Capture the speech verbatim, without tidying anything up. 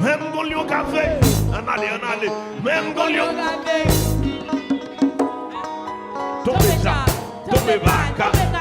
Menm gon lyon k ap veye. Ann ale, ann ale. Menm gon lyon. Tonbe sa, tonbe baka.